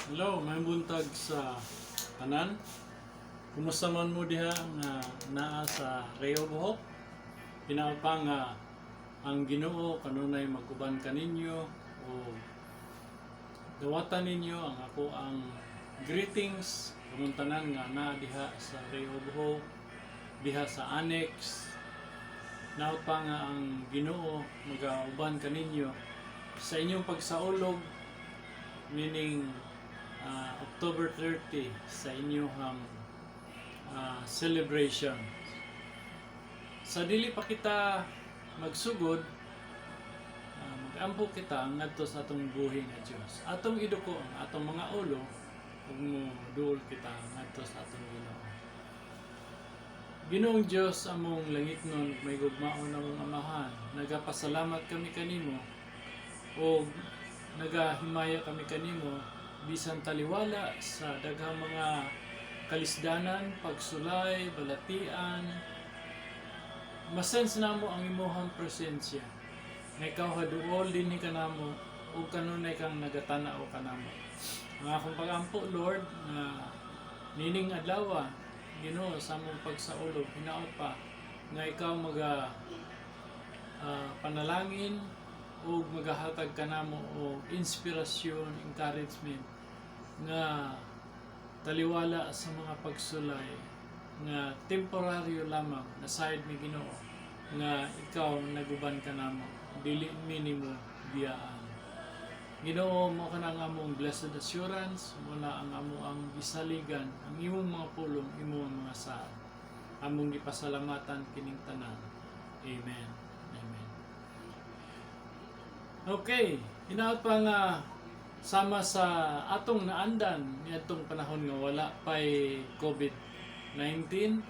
Hello, maayong buntag sa tanan. Kumusta man mo diha nga naa sa Ray of Hope? Hinaot pa nga ang Ginoo kanunay maguban kaninyo o dawatan ninyo ang ako ang greetings kamong tanan nga naa diha sa Ray of Hope, diha sa Annex. Hinaot pa nga ang Ginoo magauban kaninyo sa inyong pagsaulog, meaning October 30 sa inyong celebration. Sa dili pa kita magsugod, mag-ampo kita ngadto sa atong buhi nga Dios. Atong iduko ang atong mga ulo ug moduol kita ngadto sa atong Ginoo. Ginoong Dios, among langitnon ug mahigugmaon namong Amahan, nagapasalamat kami kanimo o nagahimaya kami kanimo bisan taliwala sa daghang mga kalisdanan, pagsulay, balatian, masense namo ang imuhang presensya. Nga ikaw haduol dinhi kanamo ug kanunay kang nagatanaw kanamo. Ang akong pagampo, Lord, nga nining adlaw, Ginoo, sa among pagsaulog, hinaot pa nga ikaw maga panalangin ug magahatag kanamo og inspirasyon, encouragement nga taliwala sa mga pagsulay nga temporaryo lamang, nasayod mi, Ginoo, nga ikaw naguban kanamo, dili mi nimo biyaan. Ginoo, mao ka na ang among blessed assurance, mao na ang amo ang gisaligan, ang imong mga pulong, imong mga saad. Among gipasalamatan kining tanan. Amen. Amen. Okay, hinaot pa nga sama sa atong naandan niadtong panahon nga wala pa'y COVID-19,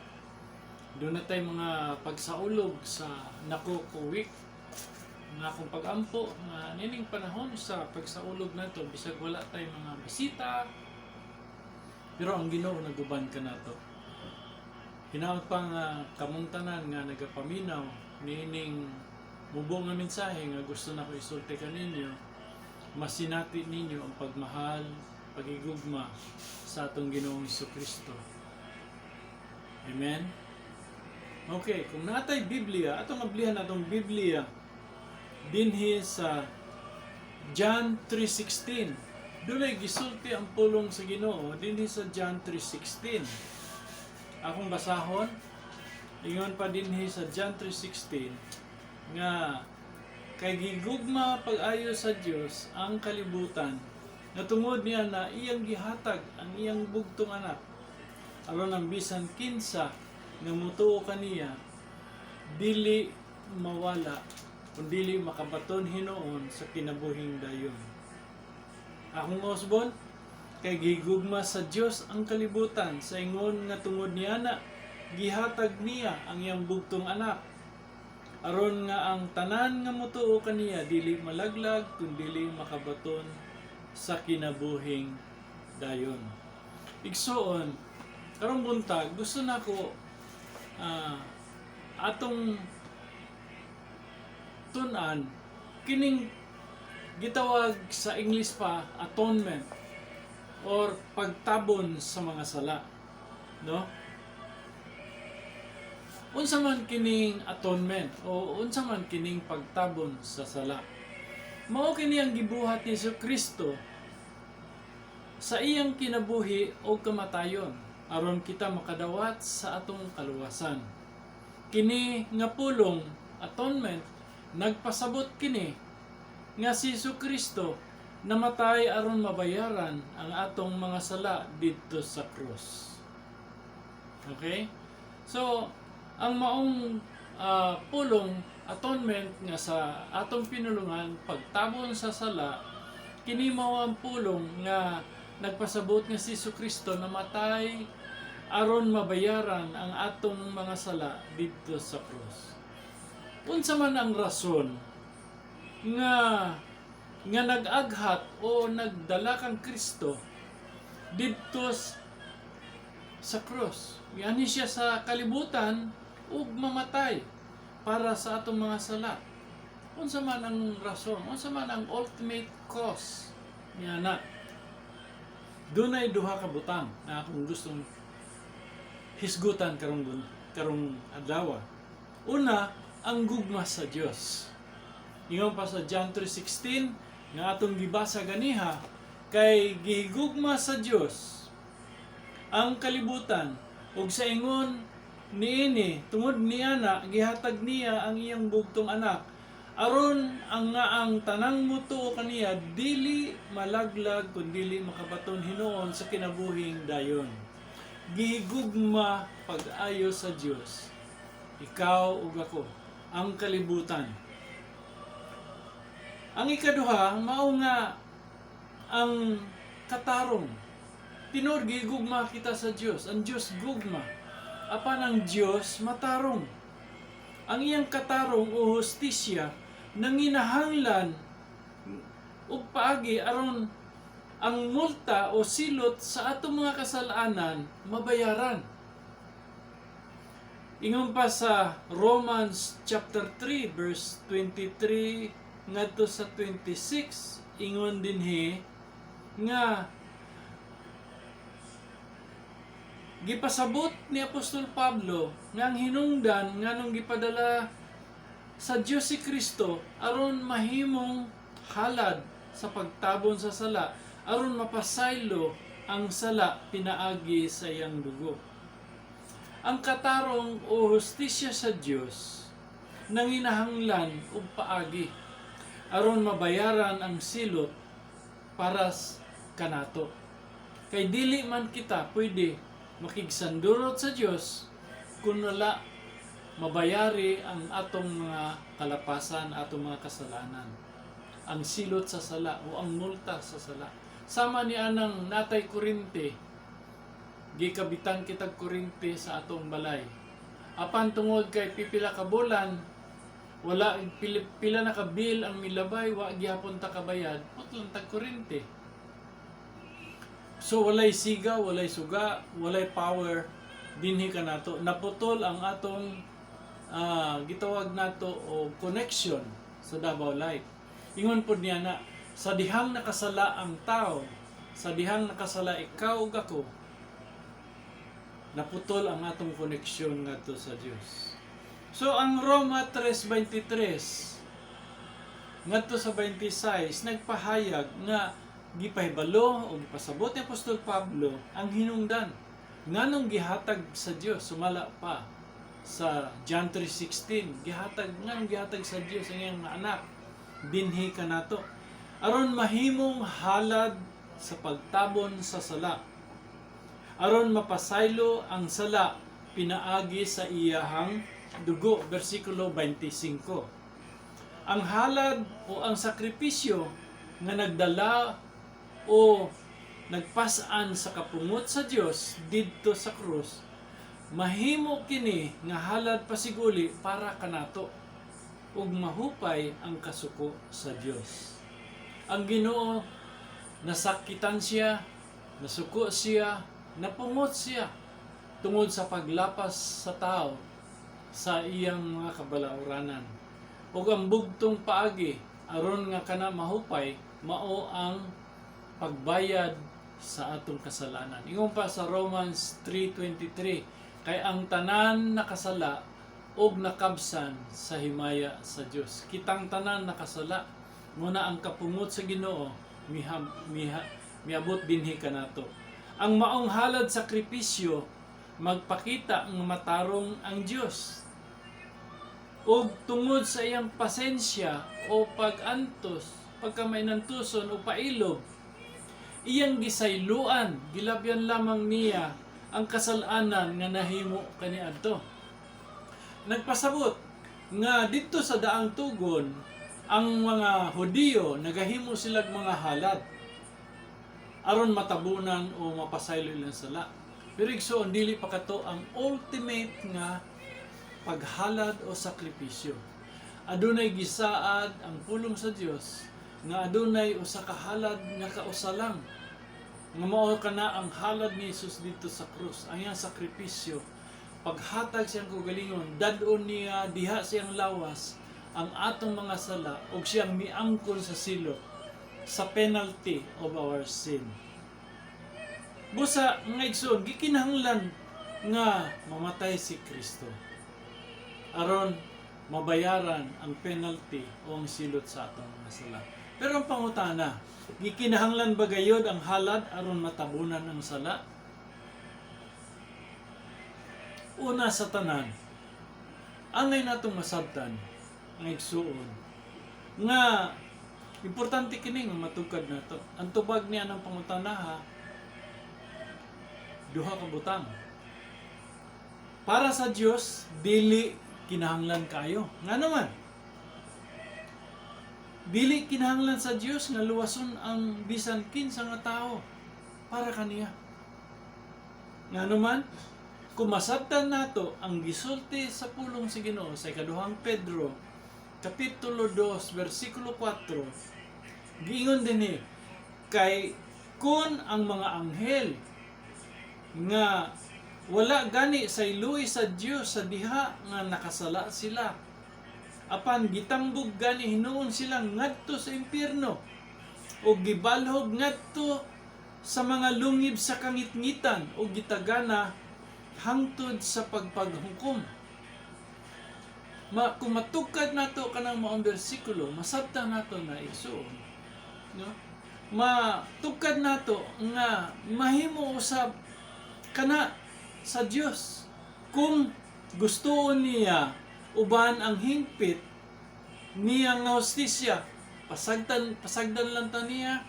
duna tay mga pagsaulog sa Nakoko Week. Nga akong pagampo nga nining panahon sa pagsaulog nato, bisag wala tay mga bisita, pero ang Ginoo naguban kanato. Hinaot pa nga kamong tanan nga nagapaminaw niining mubo nga mensahe nga gusto nako isulti kaninyo, masinati ninyo ang pagmahal, pagigugma sa atong Ginoong Kristo. Amen. Okay, kung naa tay Biblia, atong ablihan atong Biblia dinhi sa John 3:16. Dunay gisulti ang pulong sa Ginoo dinhi sa John 3:16. Akong basahon, ingon pa dinhi sa John 3:16 nga kay gigugma pag-ayo sa Dios ang kalibutan nga tungod niya na iyang gihatag ang iyang bugtong anak aron ang bisan kinsa nga mutuo kaniya dili mawala kundi makabaton hinuon sa kinabuhing dayon. Akong usbon, kay gigugma sa Dios ang kalibutan sa ingon nga tungod niya na gihatag niya ang iyang bugtong anak aron nga ang tanan nga mutuo kaniya dili malaglag kundi makabaton sa kinabuhing dayon. Igsuon, karong buntag gusto nako atong tun-an kining gitawag sa English pa atonement or pagtabon sa mga sala, no? Unsa man kining atonement o unsa man kining pagtabon sa sala? Mao kini ang gibuhat ni Kristo sa iyang kinabuhi o kamatayon aron kita makadawat sa atong kaluwasan. Kini nga pulong atonement, nagpasabot kini nga si Kristo namatay aron mabayaran ang atong mga sala didto sa krus. Okay? So, ang maong pulong atonement nga sa atong pinulungan pagtabon sa sala, kini mao ang pulong nga nagpasabot nga si Kristo namatay aron mabayaran ang atong mga sala didto sa krus. Unsa man ang rason nga nga nag-aghat o nagdala kang Kristo didto sa krus? Mianhi siya sa kalibutan ug mamatay para sa atong mga sala. Unsa man ang rason? Unsa man ang ultimate cause niya na? Dunay duha ka butang na akong gustong hisgutan karong adlaw. Una, ang gugma sa Dios. Ingon pa sa John 3:16 nga atong gibasa ganiha, kay gihigugma sa Dios ang kalibutan ug sa ingon niini, tungod niana, gihatag niya ang iyang bugtong anak, aron ang nga ang tanang mutuo kaniya dili malaglag kun dili makabaton hinuon sa kinabuhing dayon. Gihigugma pag-ayo sa Dios ikaw ug ako, ang kalibutan. Ang ikaduha, mao nga ang katarong. Tinuod, gigugma kita sa Dios. Ang Dios gugma. Apan ang Dios matarong. Ang iyang katarong o hustisya nanginahanglan og paagi aron ang multa o silot sa atong mga kasalanan mabayaran. Ingon pa sa Romans chapter 3 verse 23 ngadto sa 26, ingon dinhi nga gipasabot ni Apostol Pablo nga ang hinungdan nganong gipadala sa Dios si Kristo aron mahimong halad sa pagtabon sa sala, aron mapasaylo ang sala pinaagi sa iyang dugo. Ang katarong o hustisya sa Dios nanginahanglan og paagi aron mabayaran ang silot para kanato. Kay dili man kita pwede makigsandurot sa Dios kung wala mabayari ang atong mga kalapasan, atong mga kasalanan. Ang silot sa sala o ang multa sa sala. Sama ni anang natay kurinte, gikabitan kitag kurinte sa atong balay. Apan tungod kay pipila ka bulan, wala pila, pila na ka bill ang milabay, wa gihapon ta kabayad, putlan tag kurinte. So walay siga, walay suga, walay power dinhi kanato. Naputol ang atong gitawag nato o connection sa Davao Light. Ingon pod niya na sa dihang nakasala ang tao, sa dihang nakasala ikaw ug ako, naputol ang atong koneksyon ngadto sa Dios. So ang Roma 3:23 ngadto sa 26 nagpahayag nga gipahibalo o gipasabot ni Apostol Pablo ang hinungdan nganong gihatag sa Dios, sumala pa sa John 3:16, gihatag nganong gihatag sa Dios ang iyang anak dinhi kanato aron mahimong halad sa pagtabon sa sala, aron mapasaylo ang sala pinaagi sa iyahang dugo, bersikulo 25. Ang halad o ang sakripisyo nga nagdala o nagpasan sa kapungot sa Dios didto sa krus, mahimo kini nga halad pasiguli para kanato ug mahupay ang kasuko sa Dios. Ang Ginoo, nasakitan siya, nasuko siya, napungot siya tungod sa paglapas sa tao sa iyang mga kabalauranan. Ug ang bugtong paagi aron nga kana mahupay mao ang pagbayad sa atong kasalanan. Ingon pa sa Romans 3:23, kay ang tanan nakasala og nakabsan sa himaya sa Dios. Kitang tanan nakasala, muna ang kapungot sa Ginoo miabot dinhi kanato. Ang maong halad sakripisyo magpakita nga matarong ang Dios. Ug tungod sa iyang pasensya o pag-antos, pagkamainantuson o pailob, iyang gisayloan, gilabyan lamang niya ang kasalanan nga nahimo kaniadto. Nagpasabot nga didto sa Daang Tugon, ang mga Hudiyo nagahimo silag mga halad aron matabunan o mapasaylo ilang sala. Pero igsoon, dili pa kato ang ultimate nga paghalad o sakripisyo. Adunay gisaad ang pulong sa Dios nga adunay usa ka halad nga kausa lang, nga mao kana ang halad ni Jesus didto sa krus, ang iyang sakripisyo, paghatag siyang kaugalingon, dad-on niya diha siyang lawas ang atong mga sala ug siyang miangkon sa silot, sa penalty of our sin. Busa, mga igsoon, gikinahanglan nga mamatay si Kristo aron mabayaran ang penalty o ang silot sa atong mga sala. Pero ang pangutana, gikinahanglan ba gayod ang halad aron matabunan ang sala? Una sa tanan, angay natong masabtan, mga igsuon, nga importante kini nga matugkad nato. Ang tubag niya ng pangutana ha, duha ka butang. Para sa Dios, dili kinahanglan kayo. Nga naman, dili kinahanglan sa Dios nga luwason ang bisan kinsa nga tao para kaniya. Nga naman, kung masabtan nato ang gisulti sa pulong sa Ginoo sa Ikaduhang Pedro kapitulo 2 bersikulo 4, giingon dinhi, "Kay kun ang mga anghel nga wala gani sayloy sa Dios sa diha nga nakasala sila, apan gitambog gani hinuon sila ngadto sa impyerno o gibalhog ngadto sa mga lungib sa kangitngitan o gitagana hangtod sa pagpaghukom." Kung matugkad nato kanang maong bersikulo, masabtan nato na, igsuon, no? Matugkad nato nga mahimo usab kana sa Dios kung gustoon niya uban ang hingpit niya nga hustisya. Pasagdan lang ta niya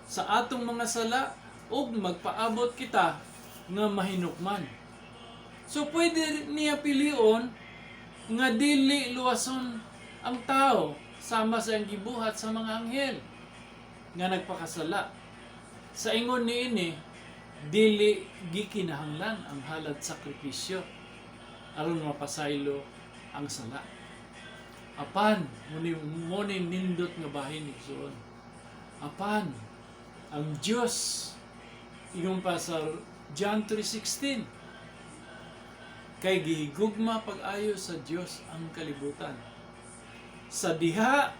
sa atong mga sala ug magpaabot kita nga mahinukman. So pwede niya pilion nga dili luwason ang tao sama sa iyang gibuhat sa mga anghel nga nagpakasala. Sa ingon niini, dili gikinahanglan ang halad sakripisyo aron mapasaylo ang sala. Apan, mao ni nindot nga bahin, igsoon. Apan, ang Diyos, ingon pa sa John 3:16, "Kay gihigugma pag-ayo sa Dios ang kalibutan." Sa diha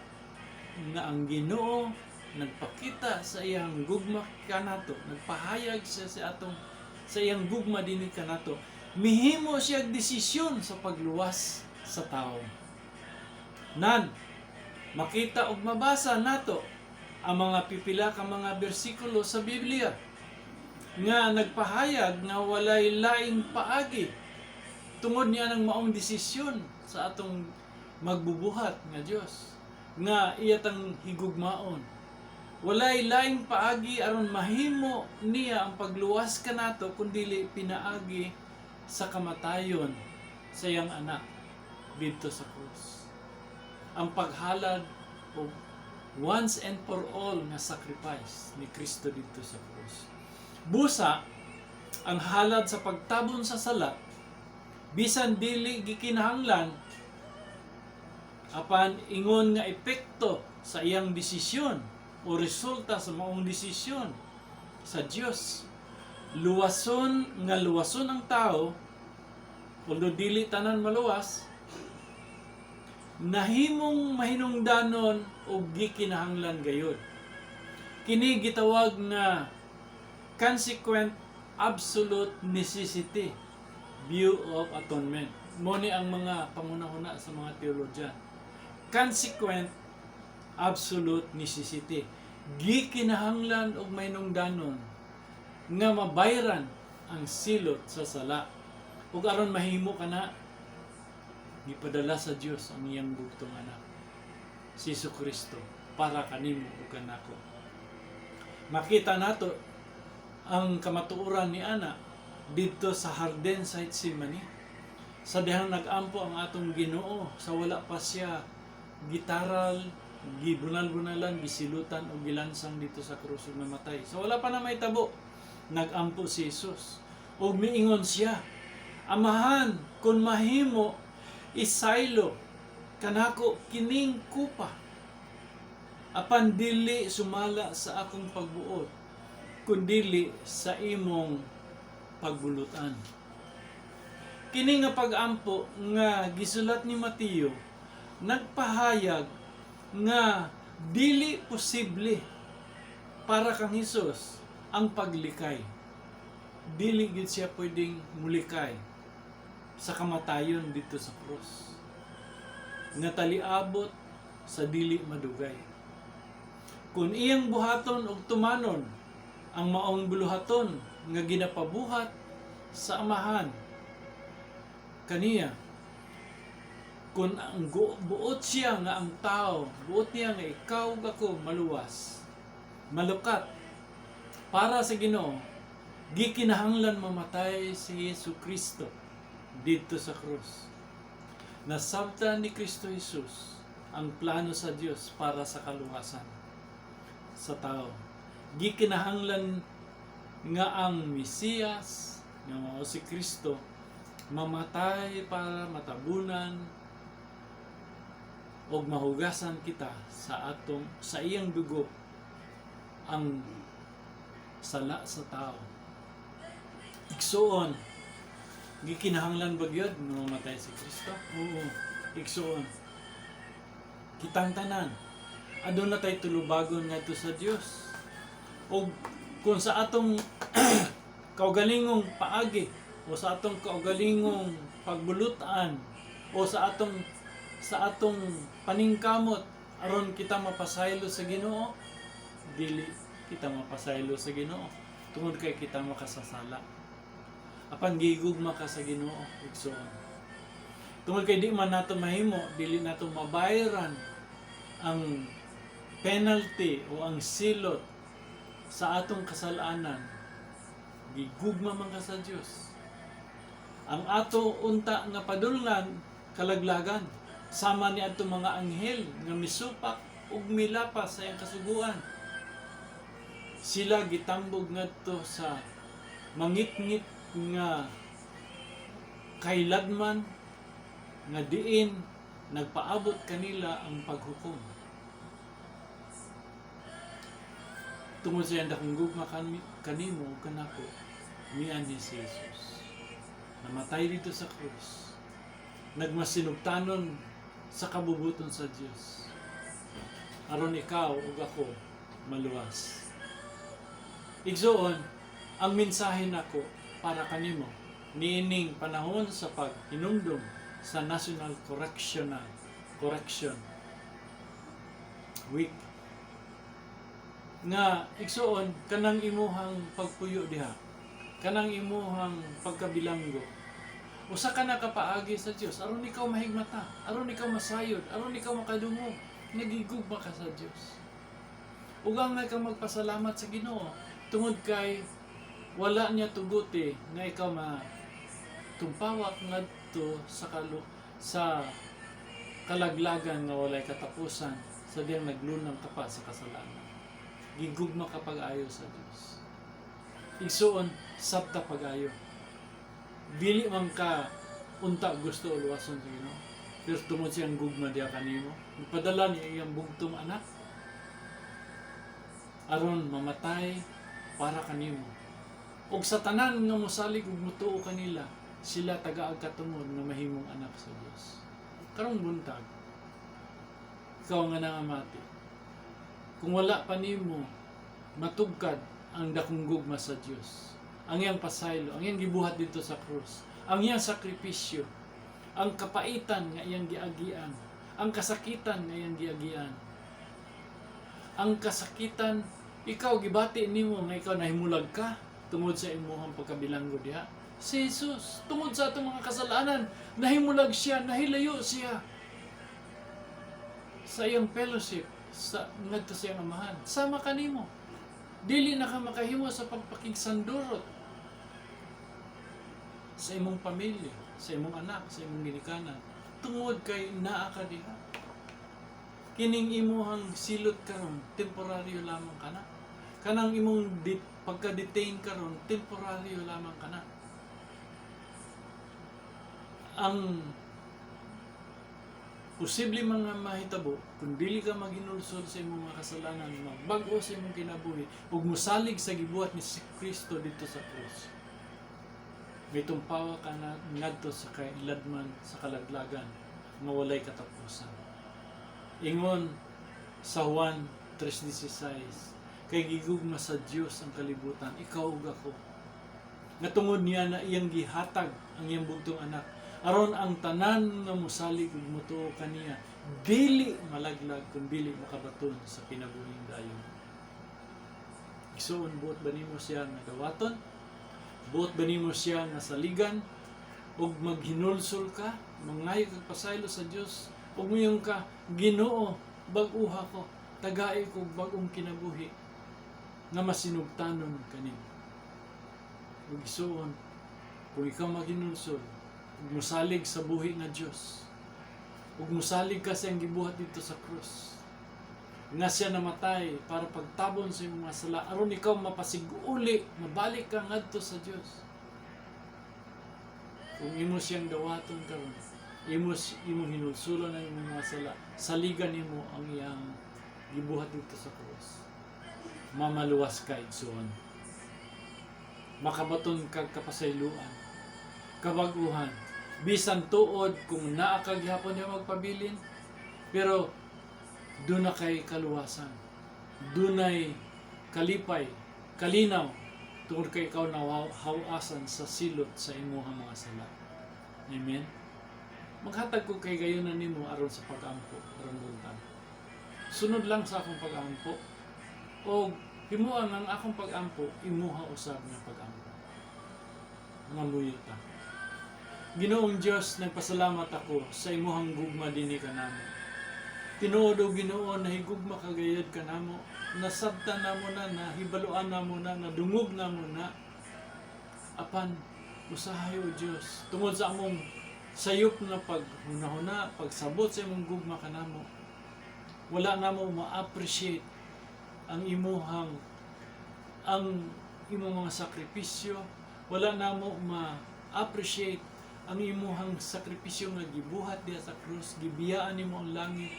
nga ang Ginoo nagpakita sa iyang gugma kanato, nagpahayag siya sa iyang gugma dinhi kanato, mihimo siya og desisyon sa pagluwas sa tao. Nan, makita og mabasa nato ang mga pipila ka mga bersikulo sa Biblia nga nagpahayag nga walay laing paagi tungod niya ng maong desisyon sa atong magbubuhat nga Dios nga iya tang higugmaon. Walay laing paagi aron mahimo niya ang pagluwas kanato kundili pinaagi sa kamatayon sa iyang anak didto sa krus, ang paghalad og once and for all nga sacrifice ni Kristo didto sa krus. Busa, ang halad sa pagtabon sa sala, bisan dili gikinahanglan, apan ingon nga epekto sa iyang desisyon o resulta sa maong desisyon sa Dios, luwason nga luwason ang tao, although dili tanan maluwas, nahimong mahinungdanon og gikinahanglan gayud. Kini gitawag nga consequent absolute necessity view of atonement. Mao ni ang mga pangunahuna sa mga theologian. Consequent absolute necessity. Gikinahanglan og mahinungdanon nga mabayran ang silot sa sala. Ug aron mahimo kana, gipadala sa Dios ang iyang bugtong anak, si Kristo, para kanimo ug kanako. Makita nato ang kamatuoran ni ana didto sa hardin sa Getsemani, sa dihang nag-ampo ang atong Ginoo sa wala pa siya gitaral, gibunal-bunalan, gisilutan o gilansang didto sa krus ug namatay. So wala pa na mahitabo, nag-ampo si Jesus. Ug miingon siya, "Amahan, kung mahimo, isaylo kanako kining kupa. Apan dili sumala sa akong pagbuot, kundili sa imong pagbulutan." Kini nga pag-ampo nga gisulat ni Mateo nagpahayag nga dili posible para kang Hesus Ang paglikay. Dili gyud siya pwedeng mulikay sa kamatayon dito sa krus nga taliabot sa dili madugay. Kung iyang buhaton og tumanon ang maong buluhaton nga ginapabuhat sa Amahan kaniya, kung ang buot siya nga ang tao, buot niya nga ikaw ug ako maluwas, malukat para sa Ginoo, gikinahanglan mamatay si Yesu Kristo dito sa krus. Nasabtan ni Kristo Jesus ang plano sa Dios para sa kaluwasan sa tao. Gikinahanglan nga ang Mesiyas, nga mao si Kristo, mamatay para matabunan og mahugasan kita sa iyang dugo ang sala sa tao. Igsuon, gikinahanglan ba gyud nga mamatay si Kristo? Oo, igsuon. Kitang tanan, aduna tay tulubagon ngadto sa Dios. Og kung sa atong kaugalingong paagi o sa atong kaugalingong pagbulutan o sa atong paningkamot aron kita mapasaylo sa Ginoo, dili kita mapasaylo sa Ginoo tungod kay kita makasasala. Apan gigugma ka sa Ginoo, igsoon, tungod kay di man nato mahimo, dili nato mabayaran ang penalty o ang silot sa atong kasalanan. Gigugma man ka sa Dios. Ang ato unta nga padulngan, kalaglagan, sama ni adto mga anghel nga misupak ug milapas sa iyang kasuguan. Sila gitambog ngadto sa mangitngit nga kailadman nga diin nagpaabot kanila ang paghukom. Tungod sa iyang dakong gugma kanimo ug kanako, mianhi si Jesus. Namatay dito sa krus. Nagmasinugtanon sa kabubuton sa Dios aron ikaw ug ako maluwas. Igsuon, ang mensahe nako para kanimo niining panahon sa paghinumdum sa National Correctional Correction Week nga, igsuon, kanang imuhang pagpuyo diha, kanang imuhang pagkabilanggo, usa ka na kapaagi sa Dios aron ikaw mahigmata, aron ikaw masayod, aron ikaw makadungog nagigugma ka sa Dios. Ug angay kang magpasalamat sa Ginoo tungod kay wala niya tuguti nga ikaw ma tumpawak ngadto sa kalaglagan nga walay katapusan sa diyang naglunang ka pa sa kasalanan. Gigugma ka pag-ayo sa Dios. Igsuon, sabta pag-ayo. Dili man ka unta gusto o luwason sa Ginoo. Pero tungod siyang gugma diha kanimo, ipadala niya iyang bugtong anak aron mamatay para kanimo. Ug sa tanan nga mosalig ug motuo kanila, sila tagaag katungod nga mahimong anak sa Dios. Karong buntag, ikaw nga nangamati, kung wala pa nimo matugkad ang dakong gugma sa Dios, ang iyang pasaylo, ang iyang gibuhat dito sa krus, ang iyang sakripisyo, ang kapaitan nga iyang giagian, ang kasakitan nga iyang giagian, ang kasakitan, ikaw gibati nimo nga ikaw nahimulag ka tungod sa imuhang pagkabilanggo diha. Si Jesus, tungod sa atong mga kasalanan, nahimulag siya, nahilayo siya sa iyang fellowship sa ngadto sa iyang Amahan. Sama kanimo. Dili na ka makahimo sa pagpakigsandurot sa imong pamilya, sa imong anak, sa imong ginikanan, tungod kay naa ka diha. Kining imuhang silot karon, temporaryo lamang kana. Kanang imong pagka-detain karon, temporaryo lamang kana. Ang posible mga mahitabo kung dili ka maghinulsol sa imong mga kasalanan, magbag-o sa imong kinabuhi ug mosalig sa gibuhat ni si Kristo dito sa krus, may tumpawa ka na ngadto sa kailadman sa kalaglagan nga walay katapusan. Ingon sa Juan 3:16, Kay gigugma sa Dios ang kalibutan, ikaw ug ako, nga tungod niya na iyang gihatag ang iyang bugtong anak, aron ang tanan nga mosalig ug motuo kaniya dili malaglag kun dili makabaton sa kinabuhing dayon. Igsuon, buot ba nimo siya nga dawaton? Buot ba nimo siya nga saligan ug maghinulsol ka, mangayo kag pasaylo sa Dios ug muingon ka, "Ginoo, bag-uha ko, tagai ko bag-ong kinabuhi nga masinugtanon kanimo"? Ug igsuon, kung ikaw maghinulsol ug mosalig sa buhi nga Dios ug mosalig ka sa iyang gibuhat didto sa krus, nga siya namatay para pagtabon sa imong mga sala aron ikaw mapasiguli, mabalik ka ngadto sa Dios, kung imo siyang dawaton karon, imo hinulsulan ang imong mga sala, saligan nimo ang iyang gibuhat didto sa krus, mamaluwas ka, igsuon. Makabaton kag kapasayloan, kabag-uhan. Bisan tuod kung naa ka gihapon niya magpabilin, pero duna kay kaluwasan, dunay kalipay, kalinaw, tungod kay ikaw nahawasan sa silot sa imong mga sala. Amen. Maghatag ko kay gayonan nimo aron sa pag-ampo aron buntag. Sunod lang sa akong pag-ampo o himuan ang akong pag-ampo imuha usab nga pag-ampo. Mangamuyo ta. Ginoong Dios, nagpasalamat ako sa imuhang gugma dinhi kanamo. Tinuod, o Ginoo, nahigugma ka gayud kanamo. Nasabtan namo na, nahibaluan namo na, nadungog namo na. Apan usahay, o Dios, tungod sa among sayop na paghunahuna, pagsabot sa imong gugma kanamo, wala namo ma-appreciate ang imong mga sakripisyo, wala namo ma-appreciate ang imuhang sakripisyo nga gibuhat diha sa krus, gibiyaan nimo ang langit.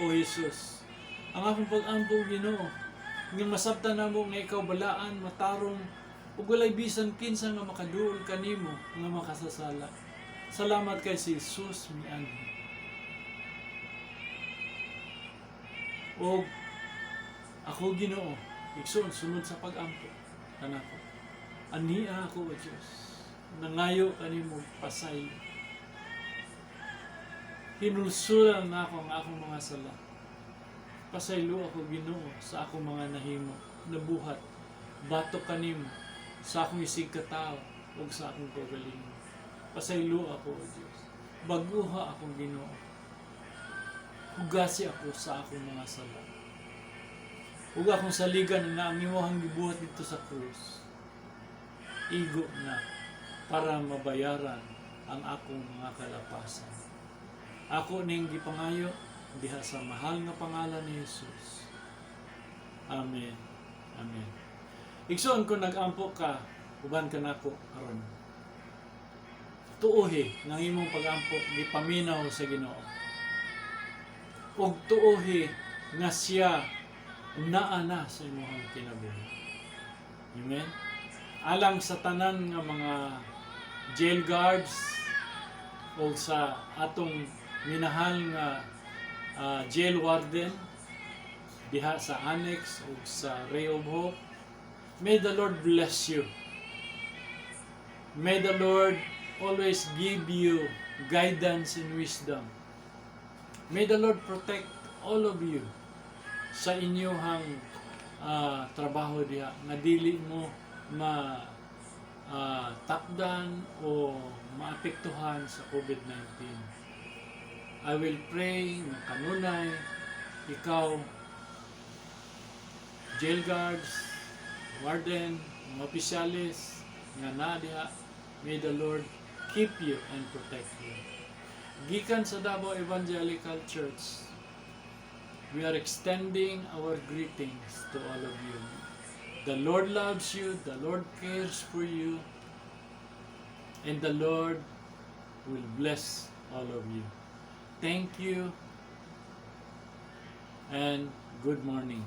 O Jesus, ang akong pag-ampo, Ginoo, nga masabtan namo nga ikaw balaan, matarong, ug walay bisan kinsa nga makaduol kanimo nga makasasala. Salamat kay si Jesus mianhi. Og ako, Ginoo, igsoon, sunod sa pag-ampo kanako. Ania ako, O Dios. Nangayo kanimo pasaylo. Hinulsulan nako ang akong mga sala. Pasaylo ako, Ginoo, sa akong mga nahimo, nabuhat, batok kanimo, sa akong isig katao ug sa akong kaugalingon. Pasaylo ako, O Dios. Baguha akong, Ginoo. Hugasi ako sa akong mga sala. Ug akong saligan nga ang imong gibuhat didto sa krus, igo na para mabayaran ang akong mga kalapasan. Ako ning gipangayo diha sa mahal nga pangalan ni Jesus. Amen. Amen. Igsoon, kung nag-ampo ka, uban ka nako aron. Tuohi nga ang imong pag-ampo gipaminaw sa Ginoo. Ug tuohi nga siya naa na sa imong kinabuhi. Amen. Alang sa tanan nga mga jail guards o sa atong minahal nga jail warden diha sa annex o sa Ray of Hope, may the Lord bless you. May the Lord always give you guidance and wisdom. May the Lord protect all of you sa inyong trabaho diha nga dili mo ma takdan o maapektuhan sa COVID-19. I will pray nga kanunay ikaw, jail guards, warden, mga opisyales nga naa diha, may the Lord keep you and protect you. Gikan sa Davao Evangelical Church, we are extending our greetings to all of you. The Lord loves you, the Lord cares for you, and the Lord will bless all of you. Thank you and good morning.